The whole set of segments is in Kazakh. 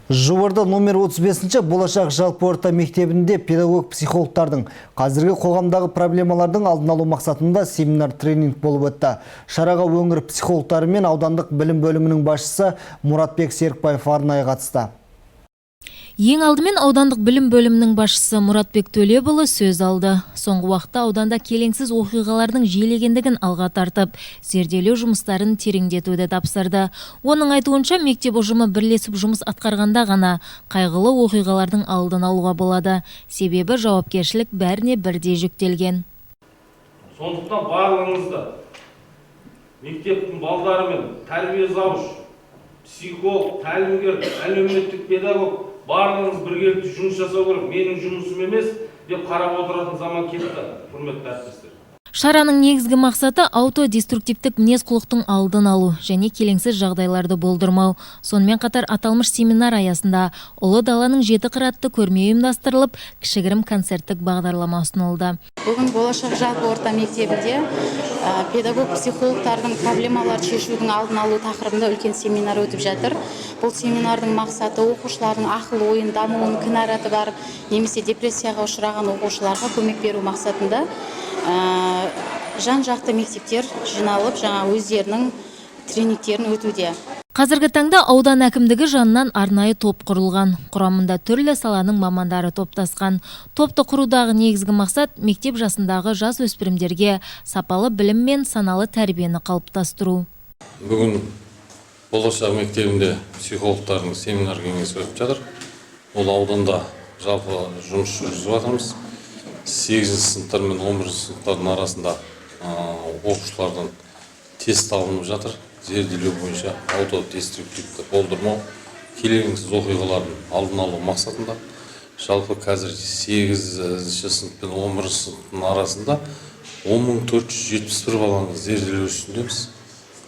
Жуырда номер 35-ші Болашақ жалпы орта мектебінде педагог-психологтардың қазіргі қоғамдағы проблемалардың алдын алу мақсатында семинар-тренинг болып өтті. Шараға өңір психологтары мен аудандық білім бөлімінің басшысы Мұратбек Серікбаев арнайы қатысты. Ең алдымен аудандық білім бөлімінің басшысы Мұратбек Төлепұлы сөз алды. Соңғы уақытта ауданда келеңсіз оқиғалардың жиілегендігін алға тартып, зерделеу жұмыстарын тереңдетуді тапсырды. Оның айтуынша, мектеп ұжымы бірлесіп жұмыс атқарғанда ғана қайғылы оқиғалардың алдын алуға болады. Себебі жауапкершілік бәріне бірдей жүктелген. Сондықтан барлығыңызды, мектептің балдары мен тәрбие завуч, психолог, тәлімгер, әлеуметтік педагог, барлығыңыз біргелікті жұмыс жасау керек. Менің жұмысым емес деп қарап отыратын заман кетті, құрметті әріптестер. Шараның негізгі мақсаты – аутодеструктивтік мінез-құлықтың алдын алу және келеңсіз жағдайларды болдырмау. Сонымен қатар аталмыш семинар аясында «Ұлы даланың жеті қыры» атты көрме ұйымдастырылып, кішігірім концерттік бағдарлама ұсынылды. Бүгін Болашақ жалпы орта мектебінде педагог психологтардың проблемаларды шешудің алдын алу тақырыбында үлкен семинар өтіп жатыр. Бұл семинардың мақсаты – оқушылардың ақыл ойын дамуын кінәраты бар немесе депрессияға ұшыраған оқушыларға көмек беру мақсатында жан жақты мектептер жиналып, жаңа өздерінің тренингтерін өтуде. Қазіргі таңда аудан әкімдігі жанынан арнайы топ құрылған. Құрамында түрлі саланың мамандары топтасқан. Топты құрудағы негізгі мақсат – мектеп жасындағы жас өспірімдерге сапалы білім мен саналы тәрбиені қалыптастыру. Бүгін Болашақ мектебінде психологтардың семинар кеңесі өтіп жатыр. Ол ауданда жалпы жұмыс жүргізіп жатырмыз. Сегізінші сыныптар мен 11-ші сыныптардың арасында оқушылардан тест алынып жатыр. Зерделеу бойынша, аутодеструктивті болдырмау, келеңсіз оқиғалардың алдын алу мақсатында. Жалпы қазір сегізінші сынып пен 11-ші сыныптың арасында 10 471 баланы зерделеу үстіндеміз.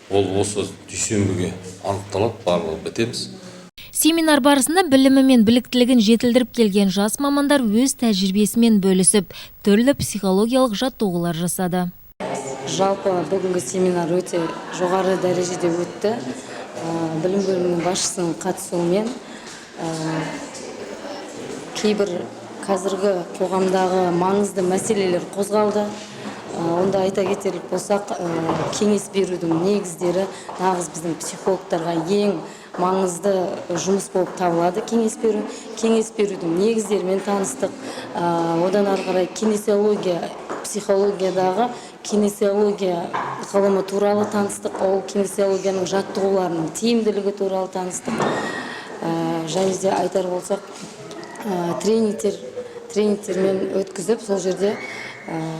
Ол осы дүйсенбіге анықталады, барлығы бітеміз. Семинар барысында білімі мен біліктілігін жетілдіріп келген жас мамандар өз тәжірибесімен бөлісіп, түрлі психологиялық жаттығулар жасады. Жалпы бүгінгі семинар өте жоғары дәрежеде өтті. Білім бөлімінің басшысының қатысуымен кейбір қазіргі қоғамдағы маңызды мәселелер қозғалды. Онда айта кетерлік болсақ, кеңес берудің негіздері. Нағыз біздің психологтарға ең маңызды жұмыс болып табылады кеңес беру. Кеңес берудің негіздерімен таныстық. Одан ары қарай кинезиология, психологиядағы кинезиология ғылымы туралы таныстық, ол кинезиологияның жаттығуларының тиімділігі туралы таныстық. Және де айтар болсақ, тренингтермен өткізіп, сол жерде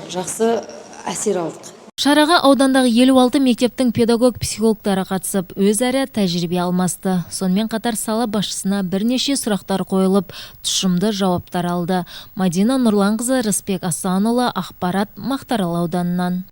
жақсы әсер алдық. Шараға аудандағы 56 мектептің педагог-психологтары қатысып, өзара тәжірибе алмасты. Сонымен қатар сала басшысына бірнеше сұрақтар қойылып, тұшымды жауаптар алды. Мадина Нұрланқызы, Рысбек Асанұлы, ақпарат, Мақтарал ауданынан.